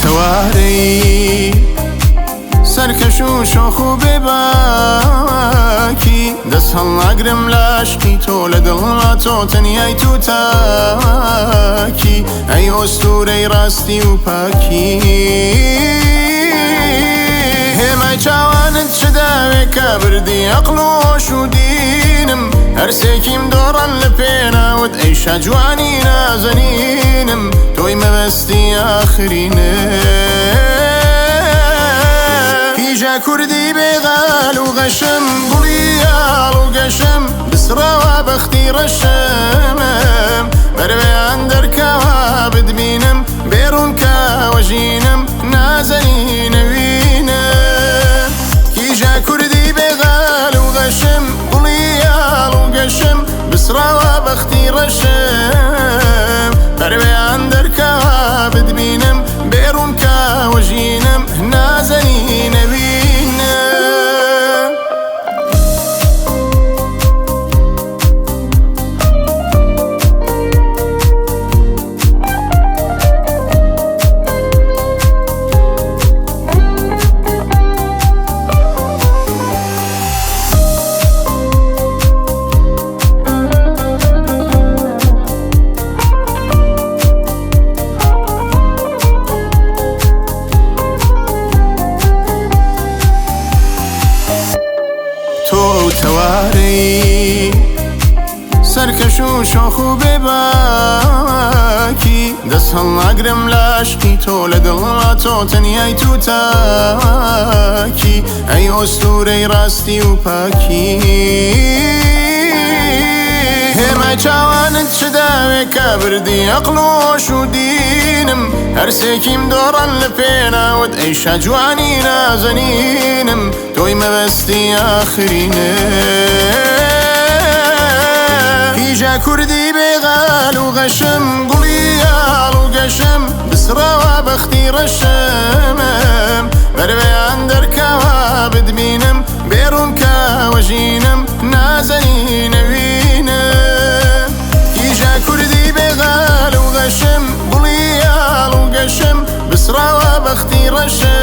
تەوارەی سەرکەش و شۆخ و بێباکی، دەست هەڵناگرم لە عەشقی تۆ، لە دڵما تۆ تەنیای تو تاکی، ئەی ئۆستوورەی ڕاستی و پاکی. هێمای چاوانت چ داوێکە بردی ئەقڵ و هۆش و دینم، هەرسێکیم دۆڕان لە پێناوت ئەی شاجوانی نازەنینم، تۆی مەبەستی ئاخرینم. کیژە کوردی بێغال و غەشم، گوڵی یاڵ و گەشم، بسڕەوە بەختی ڕەشمم، بەرەوەیان دەرکەوە بدبینم، بێڕوونکەوە ژینم، نازەنینەوینم. کیژە کوردی بێغال و غەشم، گوڵی یاڵ و گەشم، بسڕەوە بەختی ڕەشم، بەرەوەیان دەرکەوە بدبینم، بێڕوونکەوە ژینم، نازەنینەوینم. تۆ ئەو تەوارەی سەرکەش و شۆخ و بێباکی، دەست هەڵناگرم لە عەشقی تۆ، لە دڵما تۆ تەنیای تو تاکی، ئەی ئۆستوورەی ڕاستی و پاکی. هێمای چاوانت چ داوێکە بردی ئەقڵ و هۆش و دینم، هەرسێکیم دۆڕان لە پێناوت ئەی شاجوانی نازەنینم، تۆی مەبەستی ئاخرینم. کیژە کوردی بێغال و غەشم، گوڵی یاڵ و گەشم، بسڕەوە بەختی ڕەشمم، بەرەوەیان دەرکەوە بدبینم، بێڕوونکەوە ژینم، نازەنینەوینم. کیژە کوردی بێغال و غەشم، گوڵی یاڵ و گەشم، بسڕەوە بەختی ڕەشم.